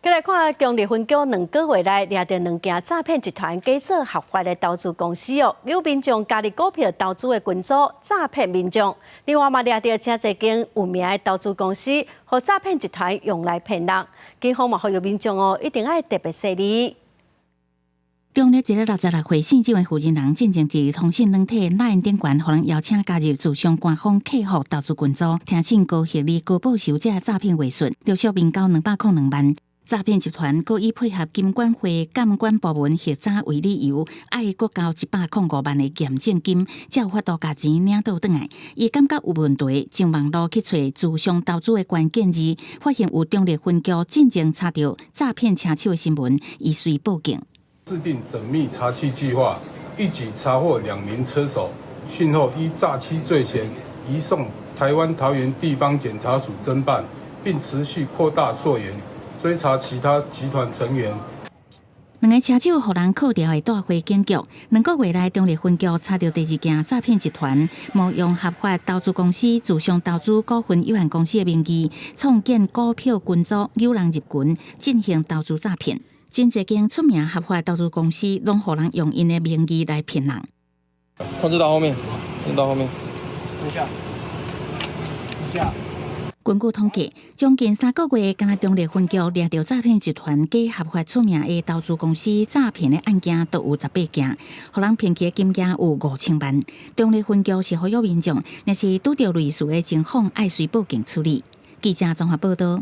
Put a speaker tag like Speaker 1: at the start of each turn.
Speaker 1: 來看中壢分局2個月內掠著兩件詐騙集團假做合法的投資公司哦，誘民眾加入股票投資的群組詐騙民眾。另外嘛掠著誠濟間有名的投資公司，予詐騙集團用來騙人。警方嘛呼籲民眾哦，一定愛特別細膩。
Speaker 2: 中壢一个66歲姓周的負責人，進前佇通訊軟體 LINE 頂懸，予人邀請加入自商官方客戶投資群組，聽信高息利高報酬這詐騙話術，陸續面交202萬。詐騙集團閣以配合金管會監管部門核查為理由，愛閣交105萬的驗證金，才有法度共錢領倒轉來。伊感覺有問題，上網路去揣自商投資的關鍵字，發現有中壢分局進前查著詐騙車手的新聞，伊隨報警。
Speaker 3: 制定縝密查緝計劃，一舉查獲兩名車手，訊後依詐欺罪嫌移送台灣桃園地方檢察署偵辦，並持續擴大溯源，追查其他集團成員。
Speaker 2: 兩個車手予人銬牢會帶回警局。2個月內，中壢分局查著第二件詐騙集團，冒用合法投資公司自商投資股份有限公司的名義，創建股票群組，誘人入群進行投資詐騙。真濟間出名合法投資公司，攏予人用𪜶的名義來騙人。
Speaker 4: 控制到後面，控制到後面。
Speaker 5: 等一下，等一下。
Speaker 2: 根據統計，將近3個月，敢若中壢分局掠著詐騙集團假合法出名的投資公司詐騙的案件，都有18件，予人騙去的金額有5000萬。中壢分局是呼籲民眾，若是拄著類似的情況，愛隨報警處理。記者綜合報道。